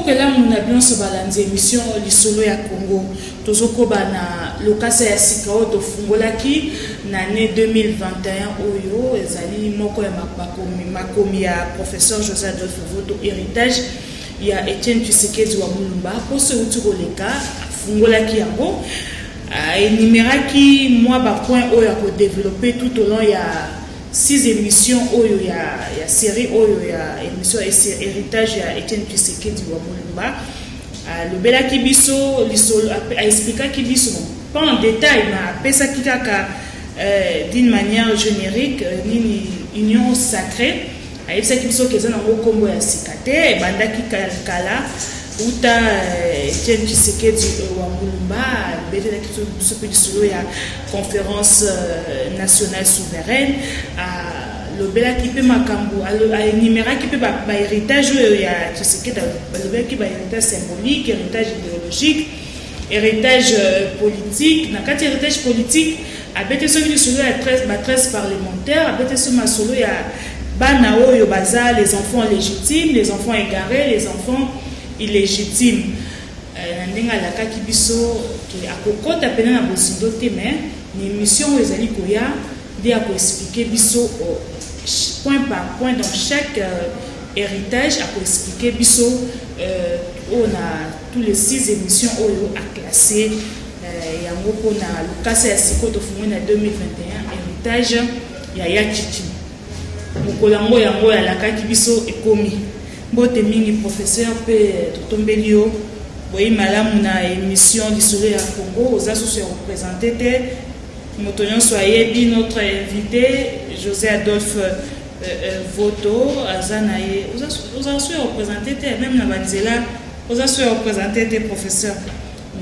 Poko elamu na bionso balandi emission lisolo ya Congo. Tozokoba na lokasa ya sika oyo tofungolaki na annee 2021 oyo ezali moko ya makomi, makomi ya professeur Jose Adolphe Voto, heritage ya Etienne Tshisekedi wa Mulumba. Poso euti koleka afungolaki yango, enumeraki mwa ba points oyo akodeveloppe tout au long ya six émissions oyo ya série oyo ya émission héritage ya Etienne Tshisekedi wa Mulumba. Alobelaki biso lisolo, aexplikaki biso pas en détail, mais apesaki kaka d'une manière générique nini Union sacrée. Ayebisaki biso ke eza nango nkombo ya sika te, ebandaki kala uta Etienne Tshisekedi wa Mulumba. Abetelaki biso mpe lisolo ya Conférence nationale souveraine. Alobelaki mpe makambo, aénumeraki mpe bahéritage oyo ya Tshisekedi. Balobelaki bahéritage symbolique, héritage idéologique, héritage politique. Na kati ya héritage politique, abete soki lisolo ya ba 13 parlementaire, abete so masolo ya bana oyo baza les enfants légitimes, les enfants égarés, les enfants illégitimes. Na ndenge alakaki biso ke akokɔta pene na bozindo te, mais na émission oyo ezali koya nde akoexplike biso point par point, donc chaque héritage akoexplike biso oyo na tous les six émissions oyo aclassé yango mpona lokasa ya sikoyo tofungoli na 2021, héritage ya Tshitshi. Mokolo yango alakaki biso ekomi. Mbote mingi, professeur, mpe totombeli yo boyi malamu na émission Lisolo ya Congo. Oza susu ya koprésente te, moto nyonso ayebi notre invité José Adolphe Voto. Aza na ye, oza so ya koprésente te, même na banzela oza so ya koprésente te, professeur,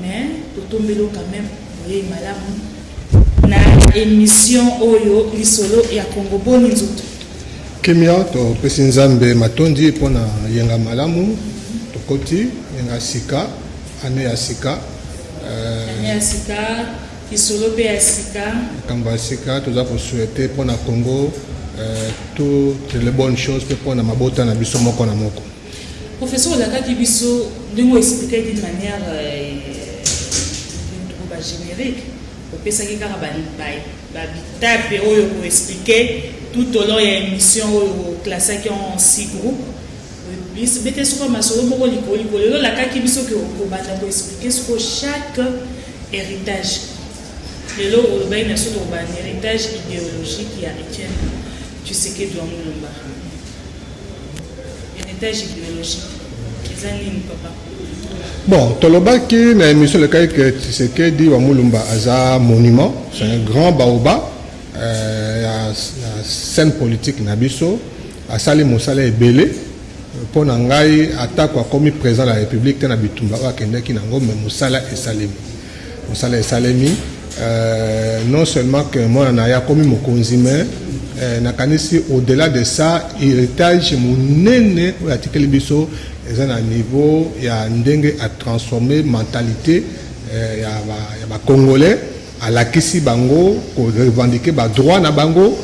mais totombeli yo quand même boyei malamu na émission oyo Lisolo ya Congo. Boni nzoto? Kimia, topesi Nzambe matondi mpona yenga malamu. Tokoti yenga sika, année ya sika. Année ya sika, lisolo mpe ya sika. Makambo ya sika. Toza kosouhaiter mpona Congo toutes les bonnes choses, mpe mpona mabota na biso moko na moko. Professeur, olakaki biso ndenge oexplike d'une manière bagénérique, opesaki kaka babitape oyo koexplike tout au long ya émission oyo oclassaki en six groupes. Bete soko masolo moko likolo likolo. Lelo olakaki biso ke okobanda koexplike soko chaque héritage. Lelo olobaki na so tokobanda héritage idéologique ya Etienne Tshisekedi wa Mulumba. Héritage idéologique eza nini, papa? Bon, tolobaki na émission elekaki ke Tshisekedi wa Mulumba aza monument, c'est un grand baobab ya scène politique na biso. Asali mosala ebele. Mpo na ngai, atako akomi président de la République te na bitumba oyo akendaki nango, mais mosala esalemi, mosala esalemi. Non seulement que mwana na ye akomi mokonzi, mais nakanisi au-delà de ça, héritage monene oyo atikeli biso eza na niveau ya ndenge atransforme mentalité ya bacongolais. Alakisi bango korevendiquer badroit na bango,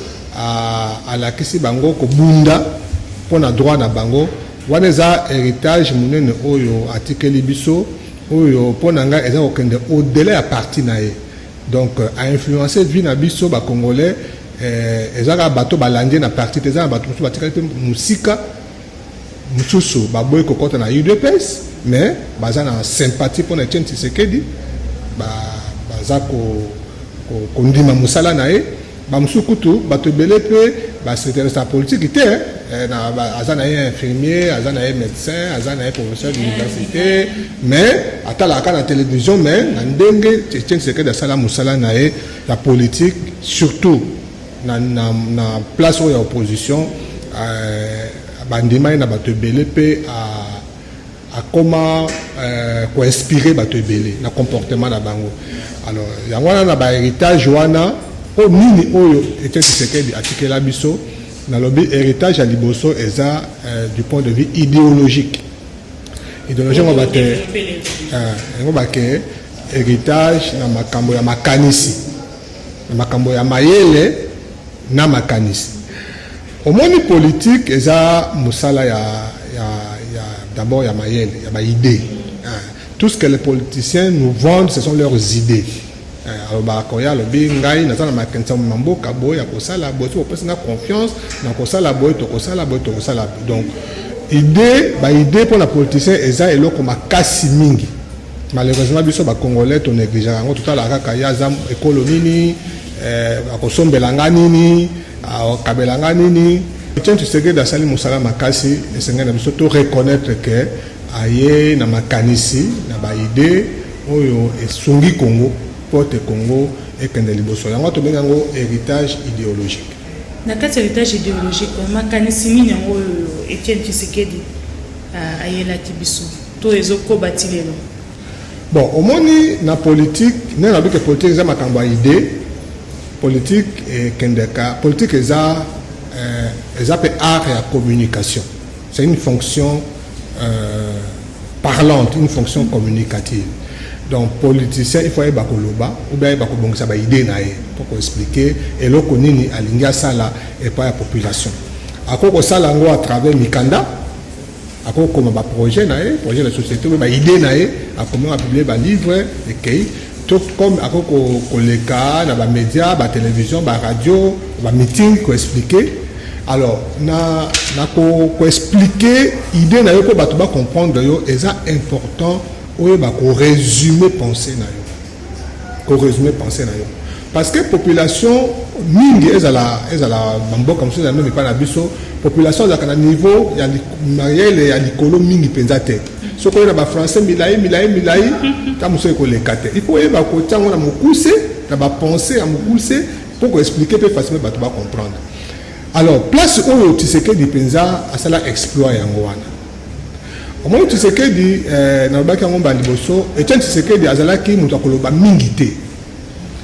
alakisi bango kobunda mpo na droit na bango. Wana eza héritage monene oyo atikeli biso, oyo mpo na ngai eza kokende au-delà ya parti na ye. Donc ainfluence vie na biso bacongolais. Eza kaka bato balandi na parti te, eza na bato mosusu batikali mpe mosika, mosusu baboyi kokɔta na UDPS, mais baza na sympathie mpona Etienne Tshisekedi, baza kondima mosala na ye. Bamosusu kutu, bato ebele mpe bas'intéresse na politike te, aza na ye infirmier, aza na ye médecin, aza na ye professeur d'université, mais atalaka na télévision. Mais na ndenge Etienne Tshisekedi asala mosala na ye ya politique, surtout na place oyo ya opposition, bandima ye na bato ebele mpe akoma koinspire bato ebele na comportement na bango. Alors yango wana na bahéritage wana oyo nini oyo Etienne Tshisekedi atikela biso, nalobi héritage ya liboso eza du point de vue idéologique. Idéologie yango bate yango bake héritage na makambo ya makanisi, na makambo ya mayele na makanisi. Omoni, politique eza mosala ya d'abord ya mayele, ya baidée. Tout ce que les politiciens nous vendent, ce sont leurs idées. Alobaka koya, alobi: "Ngai naza na makanisi ya mboka boye, ya kosala boye. Soki opesi nga confiance, na kosala boye, tokosala boye, tokosala boye." Donc idée, baidée mpona politicien eza eloko makasi mingi. Malheureusement, biso Bacongolais tonégligeaka yango. Totalaka kaka ye aza ekolo nini, akosombela nga nini, akabela nga nini. Etienne Tshisekedi asali mosala makasi. Esengeli na biso to reconnaître ke aye na makanisi, na baidée oyo esungi Congo mpo te Congo ekende liboso. Yango tobengi yango héritage idéologique. Na kati ya héritage idéologique, makanisi nini yango oyo Etienne Tshisekedi ayelaki biso to ezokoba ti lelo? Bon, omoni, na politique, ndenge nalobi ke politique eza makambo ya idée, politique ekendeka, politique eza mpe art ya communication. C'est une fonction parlante, une fonction communicative. Donc politicien, il faut ayeba koloba ou bien ayeba kobongisa baidée na ye mpo koexpliquer eloko nini alingi asala epai ya population. Akoki kosala yango à travers mikanda, akoki kokoma baprojet na ye, projet de société oyo baidée na ye, akomi apublier balivre ekei, to comme akoki koleka na bamédia, batélévision, baradio, bameeting, koexpliquer. Alors na koexpliquer idée na yo mpo bato bacomprendre yo, eza important oyeba korésumer pensée na yo, korésumer pensée na yo, parce que population mingi, ezala bamboka mosusu, ezala même epai na biso, population ezalaka na niveau ya mayele ya likolo mingi mpenza te. Soki oye na bafrançais milai milai milai, ta mosusu ekoleka te. Il faut oyeba kotia yango na mokuse, na bapensée ya mokuse, mpo koexpliquer mpe facilement, bato bacomprendre. Alors place oyo Tshisekedi mpenza asala exploit, yango wana. Omoni, Tshisekedi, nalobaki yango mbala liboso, Etienne Tshisekedi azalaki moto akoloba mingi te.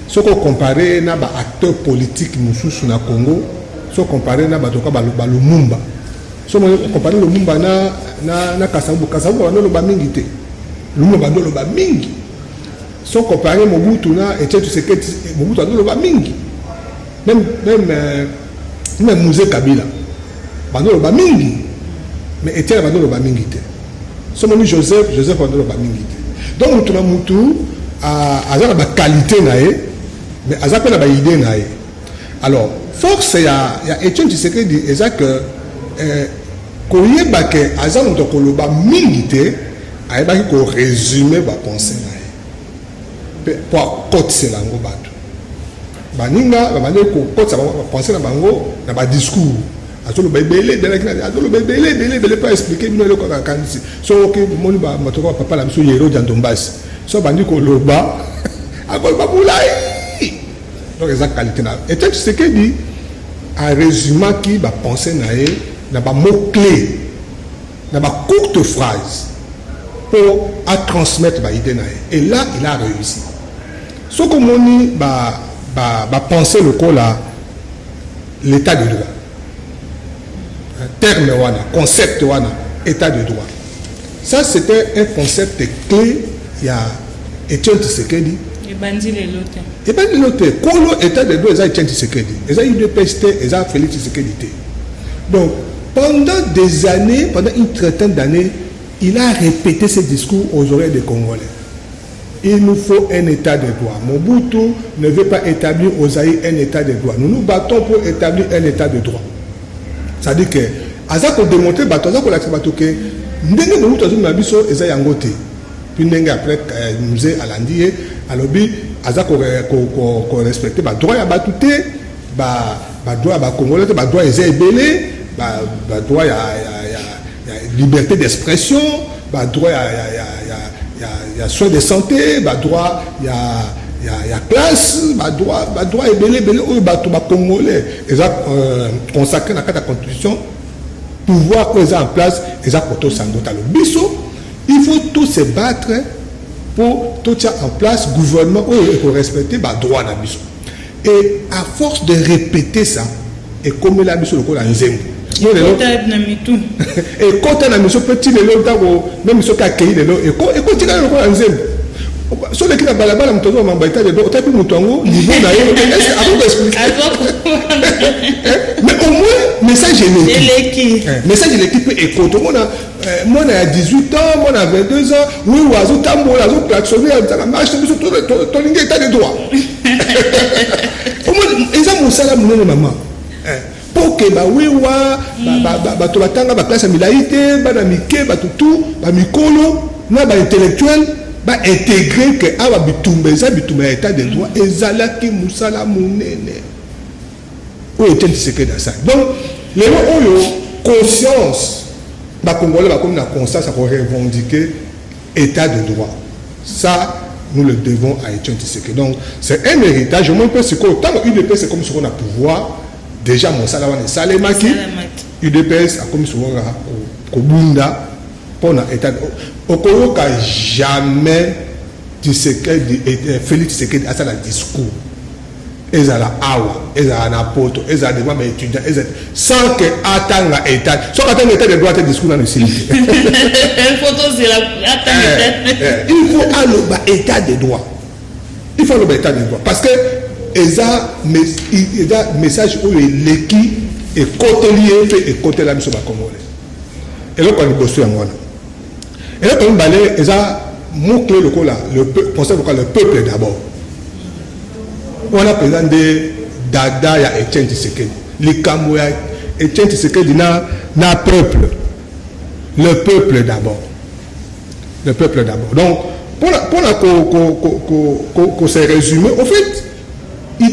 Soki ocomparer na baacteur politique mosusu na Congo, soki ocomparer na bato ka baLumumba, soki ocomparer Lumumba na Kasavubu, Kasavubu bando oloba mingi te, Lumumba bando oloba mingi. Soki ocomparer Mobutu na Etienne Tshisekedi, Mobutu ando oloba mingi. Même Mzee Kabila bando oloba mingi, mais Etienne bando oloba mingi te. Somoni Joseph, Joseph bando oloba mingi te. Donc mutu na mutu aza na baqualité na ye, mais aza mpe na baidée na ye. Alors force ya Etienne Tshisekedi eza ke koyeba ke aza moto akoloba mingi te, ayebaki korésumer bapensée na ye mpe mpo akotisela yango bato. Baninga babandi kokotisa bapensée na bango na badiscours, azoloba ebele ebelaki, azoloba ebele ebele ebele mpo expliquer bino eloko kaka kanisi. Soki omoni bato kaka papa na biso Yerodia Ndombasi, so bandi koloba, akoloba molai. Donc eza qualité na Etienne Tshisekedi. Arésumaki bapensée na ye na bamot clé, na bacourte phrase, mpo atransmettre baidée na ye, et là il a réussi. Soki omoni bapensée lokola l'état de droit, terme wana, concept wana, état de droit, ça c'était un concept clé ya Etienne Tshisekedi. Ebandi lelo te. Ebandi lelo te. Kolo état de droit eza Etienne Tshisekedi, eza UDPS te, eza Félix Tshisekedi te. Donc pendant des années, pendant une trentaine d'années, il a répété ce discours aux oreilles des Congolais: il nous faut un état de droit. Mobutu ne veut pas établir aux Zaïre un état de droit. Nous nous battons pour établir un état de droit. C'est-à-dire que aza kodémontrer bato, aza kolakisa bato ke ndenge Mobutu azomema biso eza yango te. Puis ndenge après Mzee alandi ye, alobi aza korespecter badroit ya bato te, badroit ya Bacongolais te. Badroit eza ebele: badroit ya liberté d'expression, badroit ya soins de santé, badroit ya classe, badroit ebele ebele oyo bato Bacongolais eza consacré na kati ya constitution. Pouvoir oyo eza en place eza kotosa yango. Talo biso, il faut tous se battre pour totia en place gouvernement oyo ekorespecter badroit na biso. Et à force de répéter ça, ekomela biso lokola nzembo. Na mitu. Ekota na miso mpe ti lelo. Ntango même soki akei lelo, ekotikala lokola nzembo. So oleki na balabala, moto azomamba état de droit, otali mpe moto yango, niveau na ye, akoki expliquer? Mais au moins Message eleki. Eleki. Message eleki mpe ekota. Omona mwana ya 18 ans, mwana ya 22 ans, wiwa azotambola, azoklaxonner, azala marche, biso tolingi état de droit. Omoni, eza mosala monene, mama, mpo ke bawewa, bato batanga baclasse ya milai te, bana mike, bato tu, bamikolo na baintellectuel baintégrer ke awa bitumba eza bitumba ya état de droit. Ezalaki mosala monene oyo Etienne Tshisekedi asali. Donc lelo oyo conscience, bacongolais bakomi na conscience ya korevendiquer état de droit. Ça, nous le devons à Etienne Tshisekedi. Donc c'est un héritage. Omoni mpe sikoyo, ntango UDPS ekomi sikoyo na pouvoir, déjà mosala wana esalemaki. UDPS akomi sikoyo kaka kobunda mpona état. Okoyoka jamais Tshisekedi, Félix Tshisekedi asala discours, ezala awa, ezala na poto, ezala devant baétudiant, ezala, sans que atanga état. Soki atanga état de droit te, discours nano esili te. Il faut aloba état de droit, il faut aloba état de droit, parce que eza message oyo eleki, ekoteli ye mpe ekotela biso bacongolais. Eloko ya liboso yango wana. Eloko ya mibale eza mot clé lokola le concept lokola le peuple d'abord. Wana mpenza nde dada ya Etienne Tshisekedi, likambo ya Etienne Tshisekedi na peuple, le peuple d'abord, le peuple d'abord. Donc mpona ko se résumer, au fait,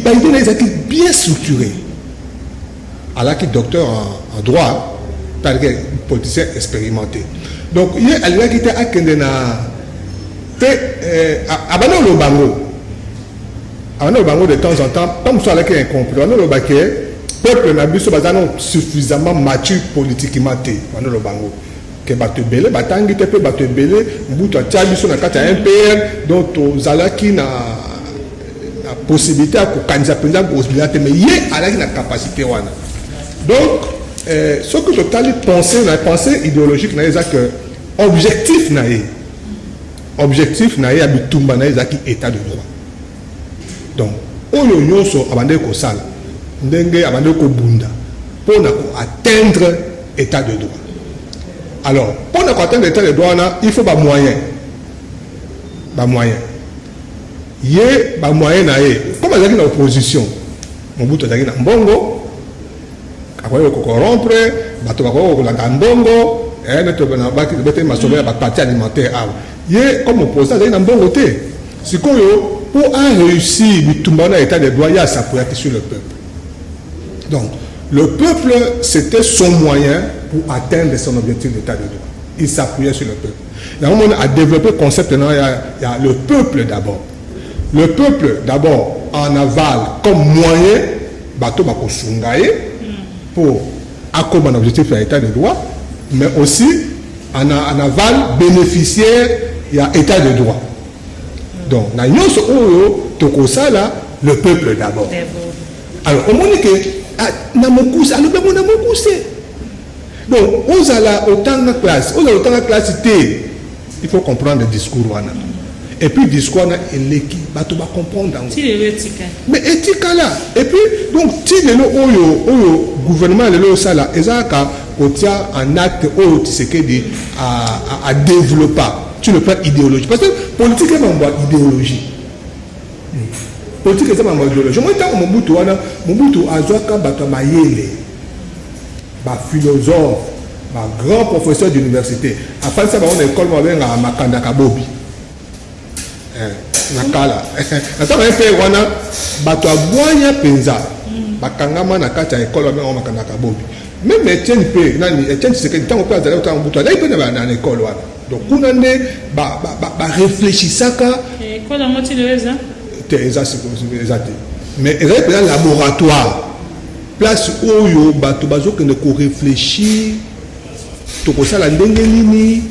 baidée na ezalaki bien structuré. Alaki docteur en droit, mpe alaki politicien expérimenté. Donc ye alingaki te akende na te. Abandi oloba yango, abandi oloba yango de temps en temps. Ntango mosusu alaki incompris. Abandi oloba ke peuple na biso baza non suffisamment mature politiquement te. Bandi oloba yango ke bato ebele batangi te, mpe bato ebele, Mobutu atia biso na kati ya MPR, donc tozalaki na possibilité ya kokanisa mpenza kozbila te. Mais ye alaki na capacité wana. Donc soki totali pensée na pensée idéologique na ye, eza que objectif na ye ya bitumba na ye ezalaki état de droit. Donc oyo nyonso abandaki kosala, ndenge abandaki kobunda mpona koatteindre état de droit. Alors mpona koatteindre état de droit wana, il faut bamoyen. Bamoyen, ye bamoyen na ye, comme azalaki na opposition, Mobutu azalaki na mbongo, akoki kocorrompre bato, bakoki kolanda mbongo. Neti bete masolo ya baparti alimentaire awa, ye comme opposant azalaki na mbongo te. Sikoyo mpo aréussir bitumba wana état de droit, ye as'appuyaki sur le peuple. Donc le peuple, c'était son moyen pour atteindre son objectif d'état de droit. Il s'appuyait sur le peuple. Yango moni adéveloppé concept na ya le peuple d'abord, le peuple d'abord en aval comme moyen, bato bakosunga ye pour akóma na objectif ya état de droit, mais aussi en aval bénéficiaire ya état de droit. Donc na nyonso oyo tokosala, le peuple d'abord. Alors omoni ke na mokuse, alobi yango na mokuse. Donc ozala otanga classe, ozala otanga classe te, il faut comprendre discours wana. Et puis discours wana eleki, bato bacomprendre yango. Mais etikala. Et puis donc ti lelo oyo gouvernement lelo osala, eza kaka kotia en acte oyo Tshisekedi adéveloppa sur le plan idéologie, parce que politique eza mambo ya idéologie, politique eza mambo ya idéologie. Omoi ntango Mobutu wana, Mobutu azwaka bato ya mayele, baphilosophe, bagrand professeur d'université, afandisa bango na ekole mo babengaka Makanda Kabobi na kala. Na ntango ye mpe wana, bato abwanya mpenza bakangama na kati ya ekole babengaka Makanda Kabobi. Même Etienne mpe, nani, Etienne Tshisekedi, ntango mpe azali kotanga Mobutu, azali mpe na ekole wana. Donc kuna nde barefléchisaka. Ekole yango ti lelo eza? Te, eza sikoyo eza te, mais ezali mpenza laboratoire, place oyo bato bazokende korefléchir: tokosala ndenge nini,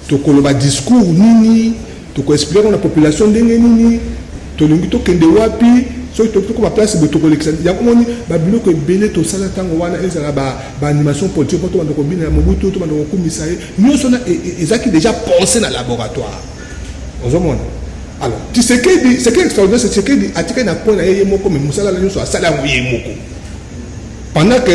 tokoloba discours nini, tokoexpliquer na population ndenge nini, tolingi tokende wapi, soki tokoma place boye tokolekisa yango. Moni babiloko ebele tosala ntango wana, ezala baanimation politique mpo tobanda kobina ya Mobutu, tobanda kokumisa ye, nyonso wana ezalaki déjà pensé na laboratoire. Ozomona, alors Tshisekedi, ce qui est extraordinaire, c'est Tshisekedi atikali na point na ye, ye moko, mais mosala na nyonso asala yango ye moko, pendant que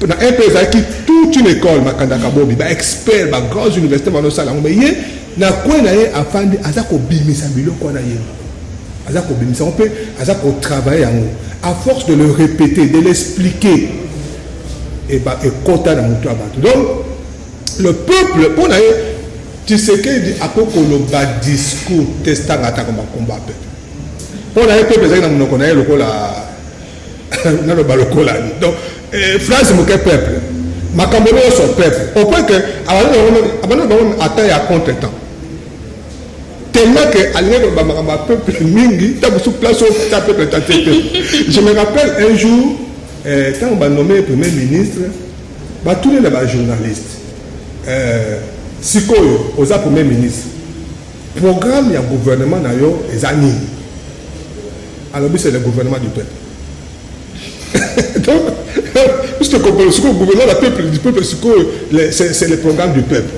Na mpe ezalaki toute une école, Makanda Kabobi, baexpert, bagrandes universités banosala yango. Mais ye na kwe na ye afandi, aza kobimisa biloko wana ye moko, aza kobimisa yango mpe aza kotravailler yango. À force de le répéter, de l'expliquer, ekota na moto ya bato. Donc le peuple, mpo na ye Tshisekedi akoki koloba discours te stanga ataka makombo ya peuple. Mpo na ye peuple ezalaki na monoko na ye lokola naloba lokola ni. Donc phrase moke, peuple, makambo nyonso peuple, au point que abandi bango ata ya contre temps, tellement que alingaki koloba makambo ya peuple mingi. Ta mosusu place oyo ta peuple, ta te peuple. Je me rappelle un jour, ntango banommé premier ministre, batuni na bajournaliste: "Sikoyo oza premier ministre, programme ya gouvernement na yo eza nini?" Alobi: "C'est le gouvernement du peuple." Donc puisque sikoyo gouvernement la peuple, du peuple, sikoyo c'est le programme du peuple.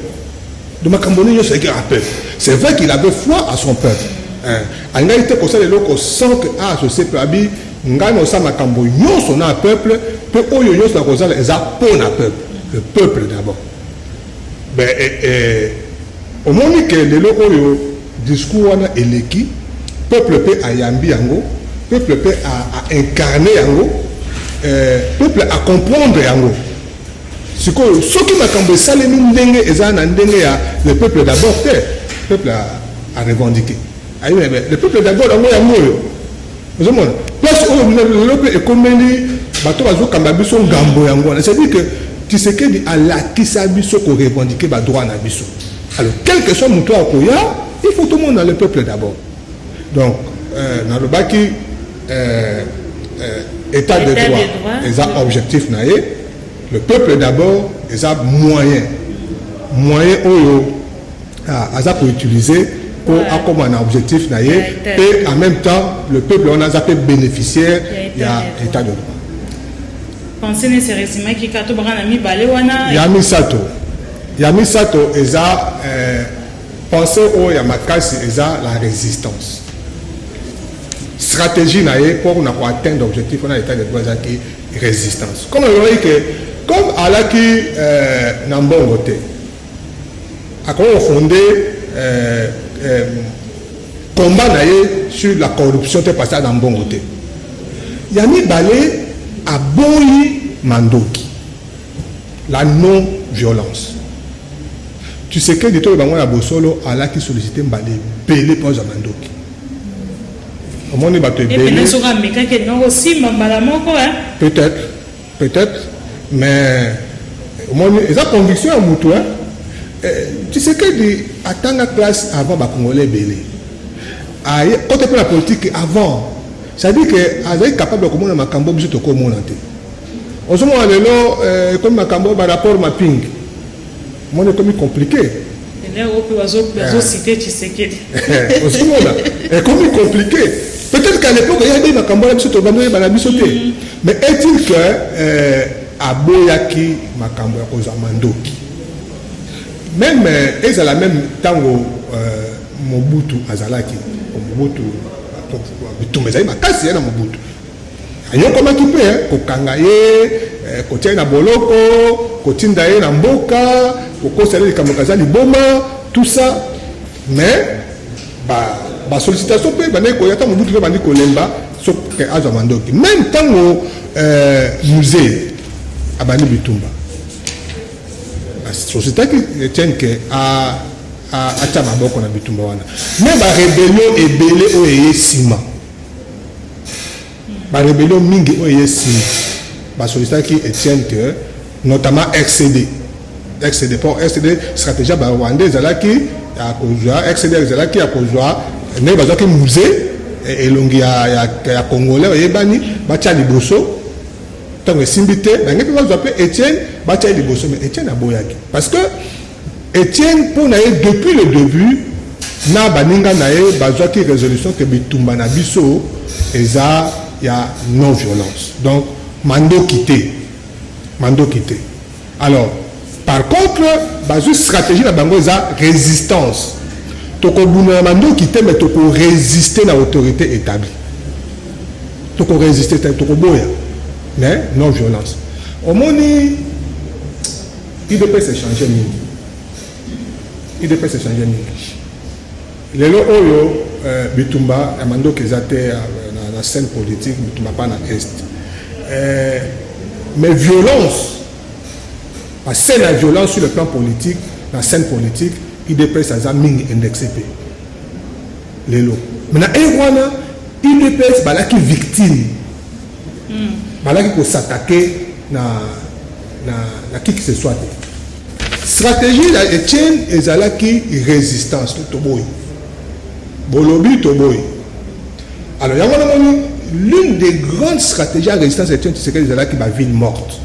Donc makambo nini nyonso ezalaki ya peuple. C'est vrai qu'il avait foi à son peuple. Alingaki te kosala eloko sans que aassocier peuple. Abi: "Ngai na osala makambo nyonso na peuple, mpe oyo nyonso na kozala eza mpo na peuple, le peuple d'abord." Ben, omoni ke lelo oyo discours wana eleki, peuple mpe ayambi yango, peuple mpe aincarné yango, peuple acomprendre yango. Sikoyo soki makambo esalemi ndenge eza na ndenge ya le peuple d'abord te, peuple a revendiqué ayi le peuple d'abord yango, yango oyo ozomona place oyo lelo mpe ekomeli bato bazokamba biso ngambo yango wana. C'est-à-dire que Tshisekedi alakisa biso korevendiquer badroit na biso. Alors quel que soit moto akoya, il faut tomona le peuple d'abord. Donc nalobaki état de État droit, de droit, eza objectif na ye. Le peuple d'abord eza moyen oyo aza koutiliser mpo akóma na objectif na ye. Ya état mpe en même temps le peuple wana aza mpe bénéficiaire Ya ya état de droit. État de droit. Pensée ne se résumaki kaka tobaka na mibale wana? Ya misato eza pensée oyo ya makasi, eza la résistance. Stratégie na ye mpo na koatteindre objectif wana, état de droit, ezalaki résistance. Comme alobaki ke comme alaki na mbongo te, akoki kofonder combat na ye sur la corruption te, parce na mbongo te. Ya mibale, aboyi mandoki, la non violence. Tshisekedi, toyo bango na bosolo, alaki sollicité mbala ebele mpo azwa mandoki. Omoni bato epene ebele. Soki amekaki, elinga kosimba mbala moko, hein? Peut-être, peut-être, mais omoni eza conviction ya motu, hein? Tshisekedi atanga classe avant bacongolais ebele, aye kota mpe na politique avant. C'est-à-dire que azali capable ya komona makambo biso tokomona te. Ozomona lelo ekomi makambo barapport mapping, omoni ekomi compliqué. Eloko mpe bazociter Tshisekedi. Ozomona ekomi compliqué. Peut-être qu'à l'époque eyabi makambo wana, biso tobandi oyeba na biso te. Mais est-il que aboyaki makambo ya kozwa mandoki? Même ezala même ntango Mobutu azalaki, Mobutu, bitumba ezali makasi ye na Mobutu, anyokomaki mpe, kokanga ye, kotia ye na boloko, kotinda ye na mboka, kokosa ye likambo kaza liboma, tout ça. Mais basollicitation mpe bandaki koya. Ntango Mobutu mpe bandi kolemba soki azwa mandoki, même ntango Mzee abandi bitumba, basollicitaki Etienne ke atia maboko na bitumba wana. Mais barébellion ebele oyo eye nsima, barébellion mingi oyo eye nsima, basollicitaki Etienne ke, notamment RCD. RCD, mpo RCD, stratégie ya barwandais ezalaki ya kozwa RCD, ezalaki ya kozwa ndenge bazwaki Mzee, elongi ya congolais oyebani, batia liboso. Ntango esimbi te, bange mpe bazwa mpe Etienne, batia ye liboso. Mais Etienne aboyaki, parce que Etienne, mpo na ye, depuis le début, na baninga na ye bazwaki résolution ke bitumba na biso eza ya non violence, donc mandoki te, mandoki te. Alors par contre bazwi stratégie na bango eza résistance. Tokobunda na mandoki te, mais tokorésister na autorité établie, tokorésister te, tokoboya, mais non violence. Omoni, UDPS echanger mingi, UDPS echanger mingi. Lelo oyo bitumba ya mandoki eza te na scène politique, bitumba pa na Est, mais violence, bascène ya violence sur le plan politique, na scène politique, UDPS aza mingi indexé mpe lelo. Mais na ère wana, UDPS balaki victime, balaki kos'attaquer na qui que ce soit te. Stratégie ya Etienne ezalaki résistance: toboyi, bolobi toboyi. Alors yango namoni l'une des grandes stratégies ya résistance ya Etienne Tshisekedi ezalaki baville morte,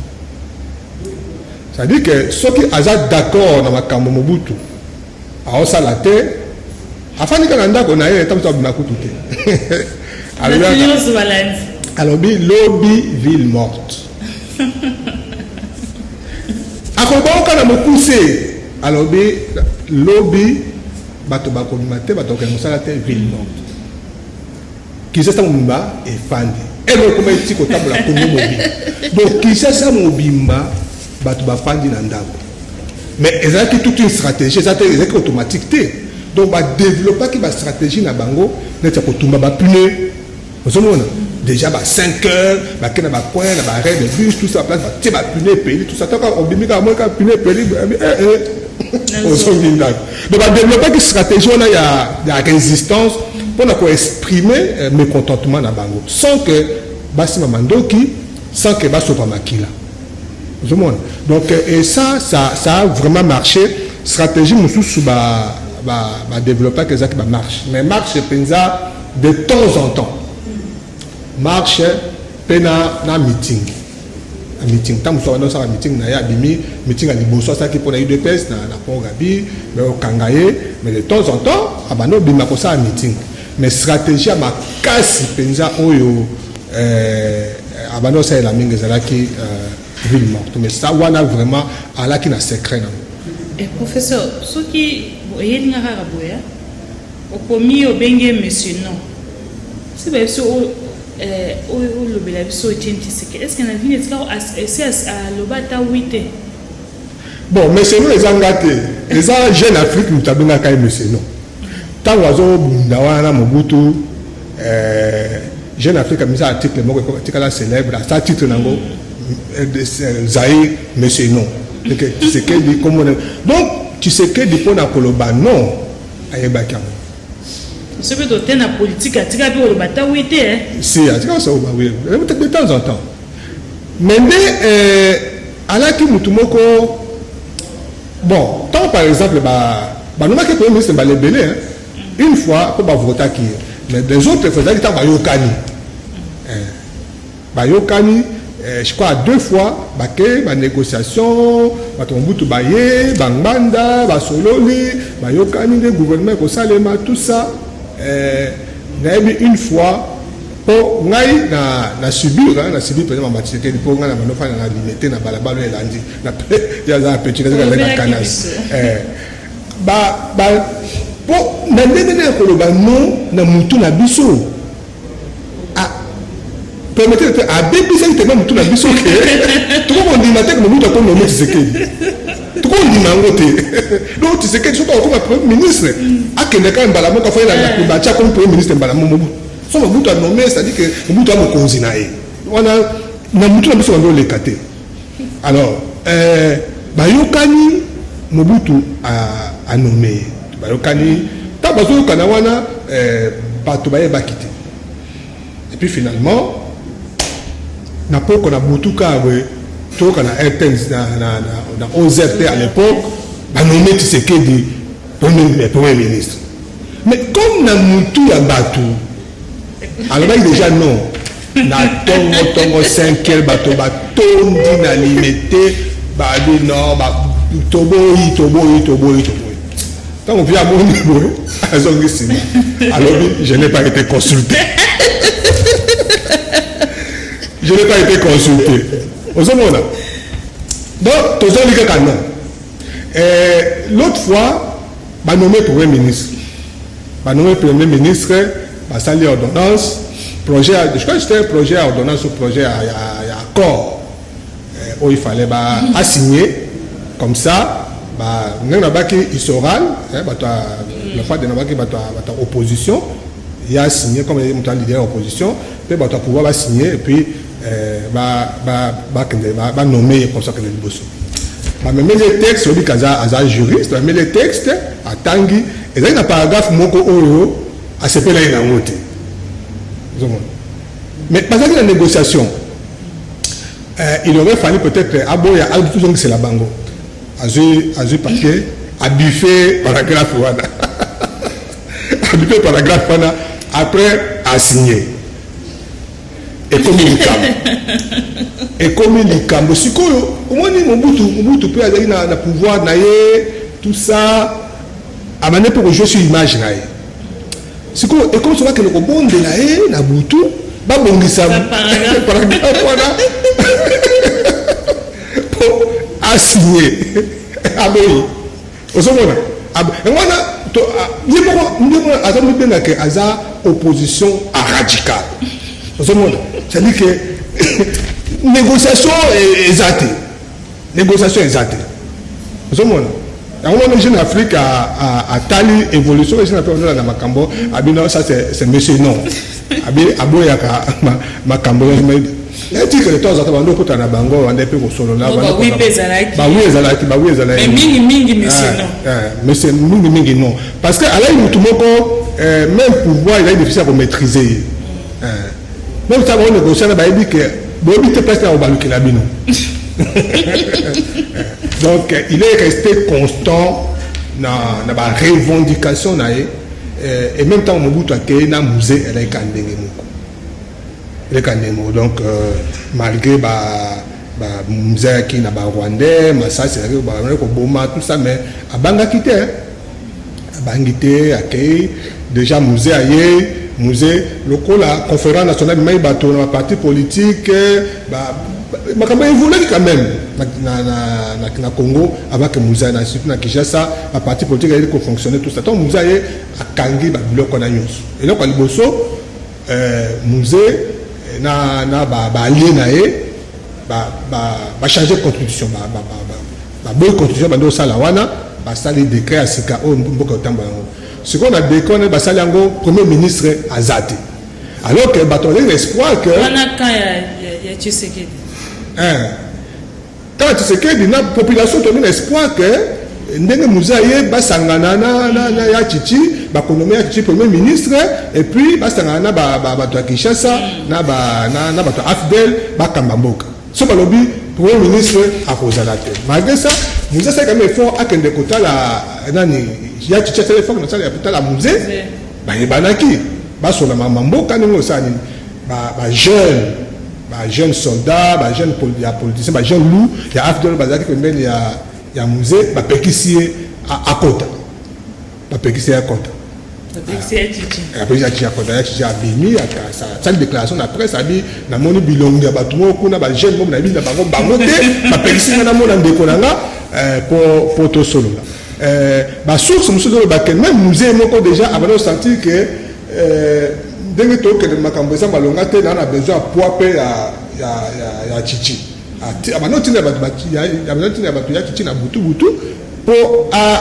c'est-à-dire que soki aza d'accord na makambo Mobutu aosala te, afandi kaka ndako na ye, ta mosu abima kutu te. Nyonso balandi. Alobi lobi ville morte, akoloba na mokuse, alobi lobi bato bakobima te, bato bakokende mosala te, ville morte. Kinshasa mobimba efandi, elo ekoma eti kotambola Kongo mobimba. Donc Kinshasa mobimba bato bafandi na ndako. Mais ezalaki toute une stratégie, eza te, ezalaki automatique te. Donc badéveloppaki bastratégie na bango neti ya kotumba bapneus. Ozomona déjà ba 5 heures bake na bacoin, na baarrêt de bus, tout ça, place batie bapneus epeli, tout ça. Taka obimi kaka, moi kaka pneu epeli, ozongi ndako. Donc badéveloppaki stratégie wana ya résistance mpona koexprimer mécontentement na bango sans que basima mandoki, sans que basopa makila. Ozomona, donc et ça a vraiment marché. Stratégie mosusu badéveloppaki ezalaki bamarche, mais marche mpenza de temps en temps, marche mpe na meeting, na meeting. Ntango mosusu abandi osala meeting na ye, abimi meeting ya liboso asalaki mpona UDPS na Pont Gabi, mais okanga ye. Mais de temps en temps abandi obima kosala meeting. Mais stratégie ya makasi mpenza oyo abandi osalela mingi ezalaki ville morte. Mais ça wana vraiment alaki na secret nango. Professeur, soki oyelinga kaka boya, okomi obenge monsieur non, si bayebi so oyo olobela biso Etienne Tshisekedi, est ce que na vini etika esi aloba ata oui te? Bon, monsieur non eza nga te, eza Jeune Afrique moto abengaka ye monsieur non. Ntango azobunda wana na Mobutu, Jeune Afrique amisa article moko etikala célèbre, asa titre nango "Zaïre monsieur non". Tshisekedi komona, donc Tshisekedi mpona koloba non ayebaki yango. So mpe tote na politique, atika mpe koloba ata oui te? Si, atika koloba oui de temps en temps, mais nde alaki mutu moko. Bon, tant par exemple banomaki premier ministre mbala ebele, une fois mpo bavotaki ye, mais des autres fois ezalaki ntango bayokani, je crois deux fois bake banégociation, bato Mobutu baye, bangbanda basololi, bayokani nde gouvernement ekosalema, tout ça. Nayebi une fois mpo ngai na subir, na subir mpenza mama Tshisekedi, mpo ngai na bando fana na Limete na balabala oyo elandi ye aza na petit na Kanas mpo na ndenge nde ya koloba non na mutu na biso. Permettez te, abebisaki tema mutu na biso ke tokokondima te ke Mobutu akonommer Tshisekedi, tokondima yango te. Donc Tshisekedi soki akokoma premier ministre, akende kaka mbala moko, afo elanda batia akomi premier ministre mbala mo Mobutu. So Mobutu anommer, c'est-à-dire que Mobutu amokonzi na ye wana na mutu na biso bando oleka te. Alors bayokani, Mobutu anommer ye, bayokani. Ntango bazoyokana wana, bato bayebaki te. Et puis finalement na poko na butu kaka boye, toyoka na RTN na 11 te, à l'époque, banommer Tshisekedi premier ministre. Mais comme na mutu ya bato alobaki déjà non, na ntongo ntongo 5 heures bato batondi na Limete, babi non, toboyi, toboyi, toboyi, toboyi. Ntango mpi amoni boye, azongi nsima, alobi: "Je n'ai pas été consulté, je n'ai pas été consulté." Ozomona, donc tozoli kaka non. L'autre fois banommer premier ministre, banommer premier ministre, basali ordonnance, projet, je crois que c'était un projet ya ordonnance ou projet ya accord. Oyo il fallait ba asigner comme ça, ba ndenge nabaki isoral, bato la fois de nabaki bato ya opposition ya signé comme moto ya leader ya opposition, mpe bato ya pouvoir basigné, et puis bakende banommer ye comme ça, kende liboso. Bamemeli ye texte, oyebi aza juriste. Bamemeli ye texte, atangi, ezalaki na paragraphe moko oyo asepelaki nango te. Ozomona, mais bazalaki na négociation. Il aurait fallu peut-être aboya, tozongisela bango. Azwi papier, abiffer paragraphe wana, abiffer paragraphe wana, après asigné. Ekomi likambo, ekomi likambo. Sikoyo omoni Mobutu, Mobutu mpe azalaki na pouvoir na ye, tout ça, abandi mpe kojouer sur image na ye. Sikoyo ekomi so bakende kobondela ye na butu, babongisa paragraphe wana mpo asigné. Aboyi. Ozomona yango wana, ye moko ndenge aza mibengake, aza opposition radicale. Ozomona, c'est-à-dire que négociation eza te, négociation eza te. Ozomona yango wana, Jeune Afrique atali évolution. Jeune Afrique azolanda makambo abino, ça c'est monsieur non, aboyaka makambo etikele to azalaka bando okutana na bango, banda mpe kosolola. Bawi ezalaki, bawi ezalaki. Mingi mingi monsieur non. Monsieur mingi mingi non, parce que alaki mutu moko, même pouvoir ezali difficile ya komaîtriser ye. Même ntango onégocier na, bayebi ke boyebi te place na kobalukela bino. Donc il est resté constant na barevendication na ye. Et même ntango Mobutu akei na Mzee, elaki ndenge moko, eleka ndenge moko. Donc malgré ba Mzee ayaki na Barwandais, masasi ezalaki, bazalaki koboma, tout ça, mais abangaki te, abangi te. Akei déjà, Mzee aye, Mzee lokola conférence nationale bimai bato na baparti politique, makambo évoluaki quand même na Congo avant que Mzee na, surtout na Kinshasa, baparti politique ayeli kofonctionner, tout ça. Ntango Mzee aye, akangi babiloko wana nyonso. Eloko ya liboso, Mzee na baallié na ye bachange constitution, baboyi constitution bandi osala wana, basali décret ya sika oyo mboka otambola yango. Sikoyo na décret wana basali yango, premier ministre aza te, alors que bato bazali na espoir que wana camp ya Tshisekedi. Kaka Tshisekedi na population tomi na espoir que ndenge Mzee aye, basangana na ya Tshitshi, bakonommer ya Tshitshi premier ministre, et puis basangana na bato ya Kinshasa, na bato ya AFDL, bakamba mboka. So balobi premier ministre akozala te. Malgré ça, Mzee asali quand même effort, akende kotala nani, ya Tshitshi asali effort nasala ya kotala Mzee. Bayebanaki, basola mboka ndenge osala nini. Bajeune, bajeune soldat, bajeune ya politicien, bajeune loup ya AFDL bazalaki pembeni ya Mzee, bapekisi ye akota, bapekisi ye akota. Bapekisi ya Tshitshi. Apekisi ya Tshitshi akota. Ya Tshitshi abimi, asali déclaration na presse, abi: "Namoni bilongi ya bato moko kuna, bajeune moko nayebi na bango bango te, bapekisi nga namona ndeko na nga po tosolola." Basource mosusu ozoloba ke même Mzee moko déjà abandi osentir ke ndenge tokende, makambo eza malonga te, na besoin ya poids mpe ya Tshitshi. Abandi otinda bato ya Tshitshi na butu butu mpo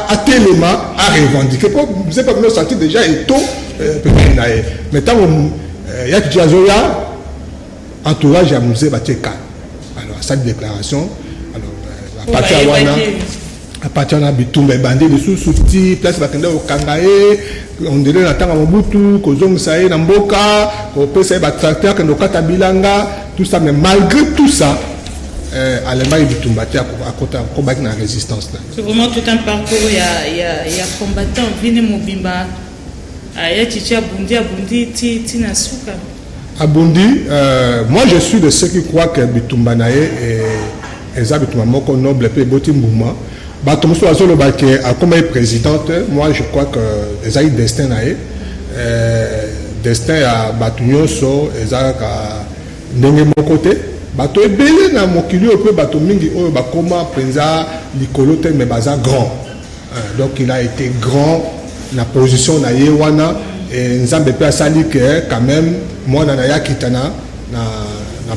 atelema, arevendiquer, mpo Mzee mpe abandi osentir déjà eto pembeni na ye. Mais ntango ya Tshitshi azoya, entourage ya Mzee batie ka. Alors asali déclaration. Alors à partir ya wana, à partir wana, bitumba ebandi lisusu ti place bakende kokanga ye ondele na ntango ya Mobutu, kozongisa ye na mboka, kopesa ye batracteur, akende kokata bilanga, tout ça. Mais malgré tout ça, alembaki bitumba te, akobaki na résistance na. C'est vraiment tout un parcours ya combattant vine mobimba ya Tshitshi. Abundi, abundi ti na suka. Abundi. Moi, je suis de ceux qui croient que bitumba na ye eza bitumba moko noble mpe eboti mbuma. Bato mosusu bazoloba ke akóma ye présidente. Moi, je crois que ezali destin na ye. Destin ya bato nyonso eza kaka ndenge moko te. Bato ebele na mokili oyo mpe bato mingi oyo bakóma mpenza likolo te, mais baza grand. Donc il a été grand na position na ye wana. Nzambe mpe asali ke quand même mwana na ye akita na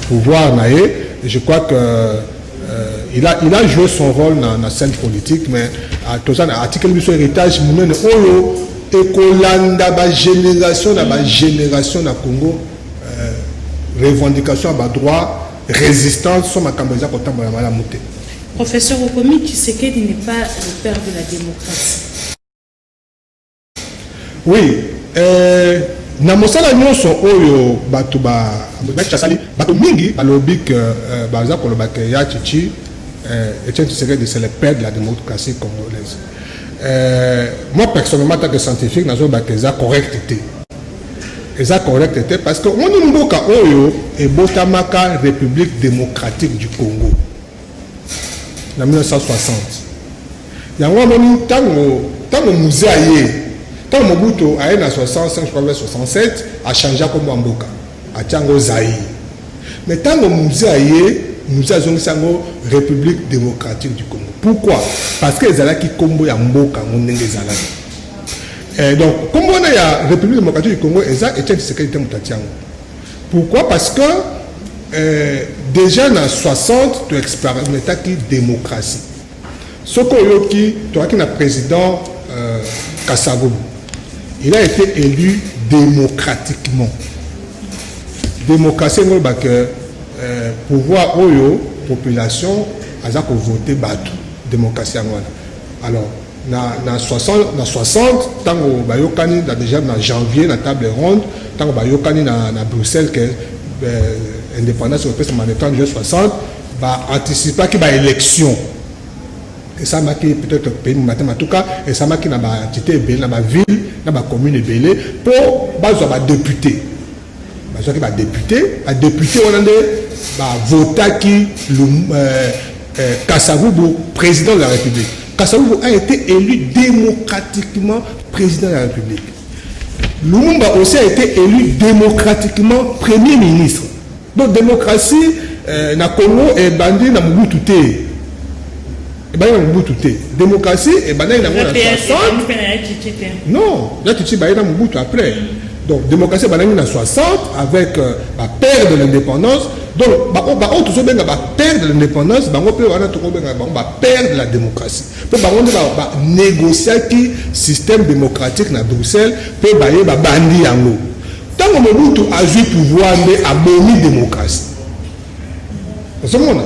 pouvoir na ye. Je crois que Il a joué son rôle na scène politique, mais toza na atikeli biso héritage monene oyo ekolanda bagénération na bagénération na Congo. Revendication ya badroit, résistance, so makambo eza kotambola malamu te. Professeur Okomi, Tshisekedi n'est pas le père de la démocratie? Oui, na mosala nyonso oyo bato basali, bato mingi balobi ke baza koloba ke ya Tshitshi, Etienne Tshisekedi, c'est le père de la démocratie congolaise. Moi personnellement, tant que scientifique, nazoloba ke eza correct te. Eza correct te parce que omoni, mboka oyo ebotamaka République démocratique du Congo na 1960. Yango amoni, ntango Mzee aye, ntango Mobutu aye na 65, je crois 67, achange nkombo ya mboka, atia yango Zaïre. Mais ntango Mzee aye, Mzee azongisi yango République démocratique du Congo. Pourquoi? Parce que ezalaki nkombo ya mboka yango ndenge ezalaki. Donc nkombo wana ya République démocratique du Congo, eza Etienne Tshisekedi te moto atia yango. Pourquoi? Parce que déjà na 60 toexpérimentaki démocratie. Soki oyoki, toyaki na président Kasavubu, il a été élu démocratiquement. Démocratie yango olobaka pouvoir oyo population aza kovote bato, démocratie yango wana. Alors na 60, na 60, ntango bayokani na déjà na janvier na table ronde, ntango bayokani na Bruxelles ke indépendance ekopesama na 30 juin 60, baanticipaki baélection. Esalamaki peut-être pays matin, en tout cas esalamaki na baentité ebele, na baville, na bacommune ebele, mpo bazwa badéputé. Bazwaki badéputé. Badéputé wana nde bavotaki Kasavubu président de la République. Kasavubu a été élu démocratiquement président de la République. Lumumba aussi a été élu démocratiquement premier ministre. Donc démocratie na Congo ebandi na Mobutu te, ebandi na Mobutu te. Démocratie ebandaki nango na 60. Non, ya Tshitshi baye na Mobutu après. Donc démocratie ebandaki na 60 avec bapère de l'indépendance. Donc baoyo tozobenga bapère de l'indépendance, bango mpe wana tokobenga bango bapère de la démocratie, mpe bango nde banégociaki système démocratique na Bruxelles mpe baye babandi yango. Ntango Mobutu azwi pouvoir nde abomi démocratie. Ozomona,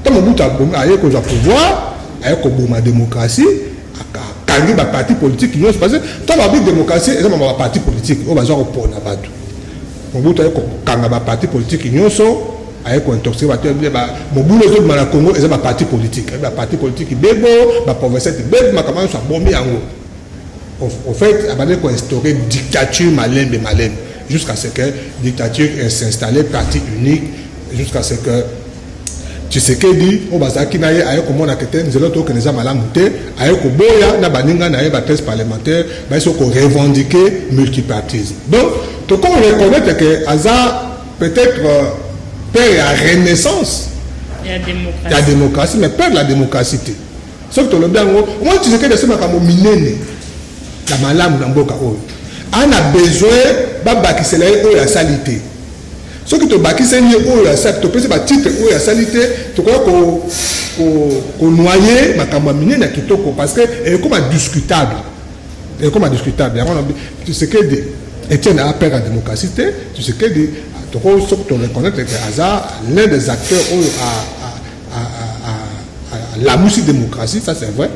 ntango Mobutu aye kozwa pouvoir, aye koboma démocratie, akangi baparti politique nyonso, parce que ntango babi démocratie, eza mama baparti politique oyo bazwa kopona bato. Mobutu aye kokanga baparti politique nyonso, aye kointoxiquer bato. Mobulu ezobima na Congo eza baparti politique. Baparti politique bebo, baprovince bebo, makambo nyonso abomi yango. Au fait, abandi koinstaurer dictature malembe malembe, jusqu'à ce que dictature s'installe, parti unique, jusqu'à ce que Tshisekedi oyo bazalaki na ye aye komona ke te, nzela tokende eza malamu te. Aye koboya na baninga na ye ba 13 parlementaire, baye so korevendiquer multipartisme. Donc toko reconnaître ke aza peut-être père ya renaissance ya démocratie, mais père de la démocratie te. Soki tolobi yango, omoni, Tshisekedi ase makambo minene ya malamu na mboka oyo, ana besoin babakisela ye oyo asali te. Soki tobakiseli ye oyo asali, topesi batitre oyo asali te, tokoya konoyer makambo ya minene ya kitoko, parce que ekoma discutable, ekoma discutable. Yango Tshisekedi Etienne a père ya démocratie te. Tshisekedi, toko soki toreconnaître ke aza l'un des acteurs oyo alamusi démocratie, ça c'est vrai.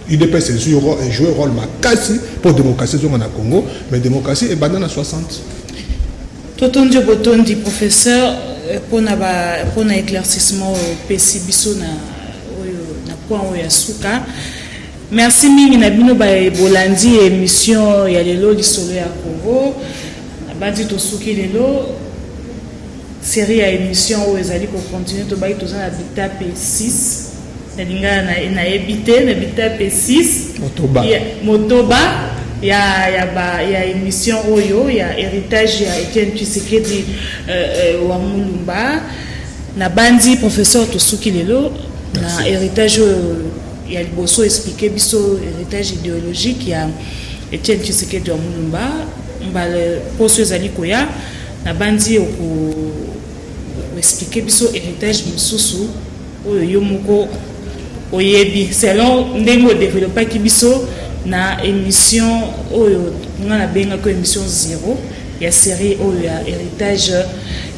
UDPS ezwi joué rôle makasi mpo démocratie ezonga na Congo, mais démocratie ebanda na 60. Totondi, botondi professeur mpona mpona éclaircissement oyo opesi biso na oyo na point oyo ya suka. Merci mingi na bino bolandi émission ya lelo, Lisolo ya Congo. Nabandi tosuki lelo série ya émission oyo ezali kocontinue. Tobaki toza na bitape 6, nalinga nayebi te, na bitape 6. Motoba. Motoba ya émission oyo ya héritage ya Etienne Tshisekedi wa Mulumba. Nabandi professeur, tosuki lelo na héritage oyo ya liboso, expliquer biso héritage idéologique ya Etienne Tshisekedi wa Mulumba. Mbala poso ezali koya, nabandi okoexpliquer biso héritage mosusu. Oyo yo moko oyebi selon ndenge odevelopaki biso na émission oyo nga nabengaki émission 0 ya série oyo ya héritage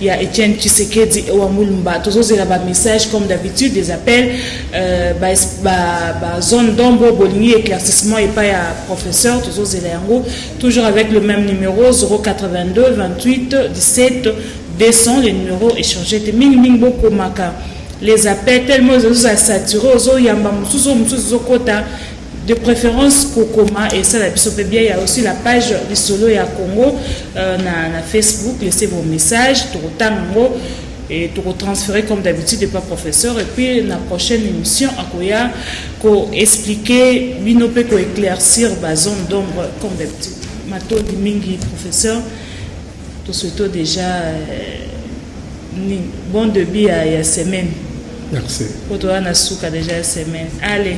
ya Etienne Tshisekedi wa Mulumba. Tozozela ba message comme d'habitude, des appels, ba zone d'ombre bolingi éclaircissement epai ya professeur. Tozozela yango toujours avec le même numéro, 082 28 17 200. Le numéro échangé te. Mingimingi bokomaka les appels, tellement ozozala saturé, ozoyamba mosusu, oyo mosusu ozokota. De préférence kokoma, esala biso mpe bien. Ya aussi la page Lisolo ya Congo na Facebook, laissez vos messages, tokotanga yango et tokotransférer comme d'habitude epa professeur. Et puis na prochaine émission akoya koexpliquer bino mpe koéclaircir bazone d'ombre comme d'habitude. Matondi mingi, professeur. Tosouhaite déjà bon début ya semaine. Merci. Po toza na suka déjà ya semaine. Allez,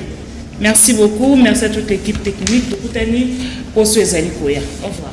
merci beaucoup, merci à toute l'équipe technique. Tokutani poso ezali koya. Au revoir.